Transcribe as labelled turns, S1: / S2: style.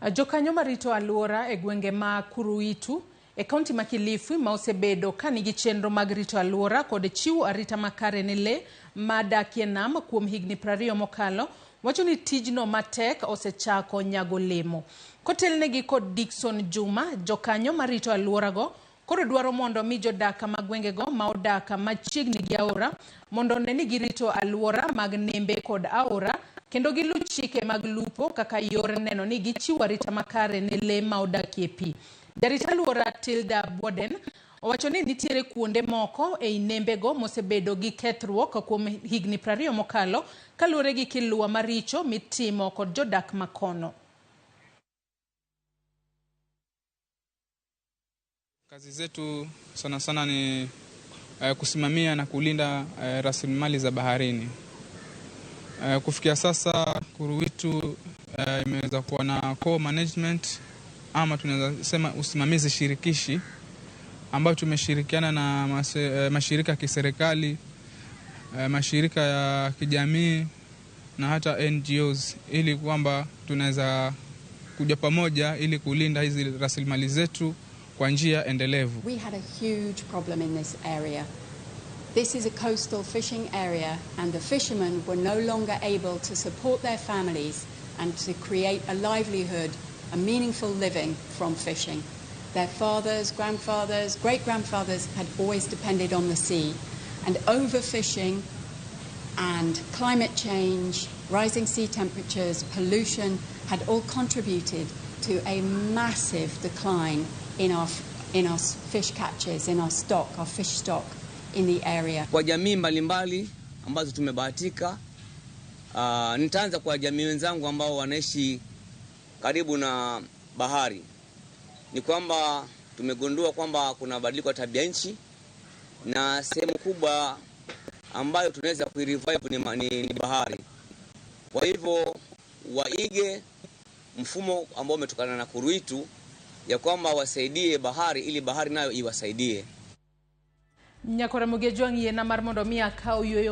S1: Jokanyo marito alwora e gwenge ma Kuruitu e kaunti ma Kilifi ma osebedo ka nigi chenro mag rito alwora kod chiwo arita makare ne le madakie nam kuom higni 20 mokalo wacho ni tijno matek osechako nyago olemo. Kotelnegi kod Dickson Juma, jokanyo marito alworago koro dwaro mondo mi jodak mag gwengego ma odak machiegni gi aora mondo one ni girito alwora mag nembe kod aora kendo giluw chike mag lupo kaka yor neno ni gichiwo arita makare ne le ma odakie pi. Jarit alwora Tilda Boden owacho ni nitiere kuonde moko ei nembego mosebedo gi kethruok kuom higni 20 mokalo kaluwore gi kilua maricho mitimo kod jodak makono.
S2: Kazi zetu sana sana ni kusimamia na kulinda rasilimali za baharini. Kufikia sasa Kuruwitu imeweza kuwa na co-management ama tunaweza sema usimamizi shirikishi ambao tumeshirikiana na mashirika ya kiserikali, mashirika ya kijamii na hata NGOs ili kwamba tunaweza kuja pamoja ili kulinda hizi rasilimali zetu kwa njia endelevu.
S3: We had a huge problem in this area. This is a coastal fishing area and the fishermen were no longer able to support their families and to create a livelihood, a meaningful living from fishing. Their fathers, grandfathers, great-grandfathers had always depended on the sea, and overfishing and climate change, rising sea temperatures, pollution had all contributed to a massive decline in our fish catches, in our stock, our fish stock in the area.
S4: Kwa jamii mbalimbali ambazo tumebahatika, nitaanza kwa jamii wenzangu ambao wanaishi karibu na bahari. Ni kwamba tumegundua kwamba kuna badiliko ya tabia nchi na sehemu kubwa ambayo tunaweza kuirevive ni bahari. Kwa hivyo waige mfumo ambao umetokana na Kuruitu ya kwamba wasaidie bahari ili bahari nayo iwasaidie.
S1: Nyakora Mugejwang' yiena mar mondo mi akaw yueyo.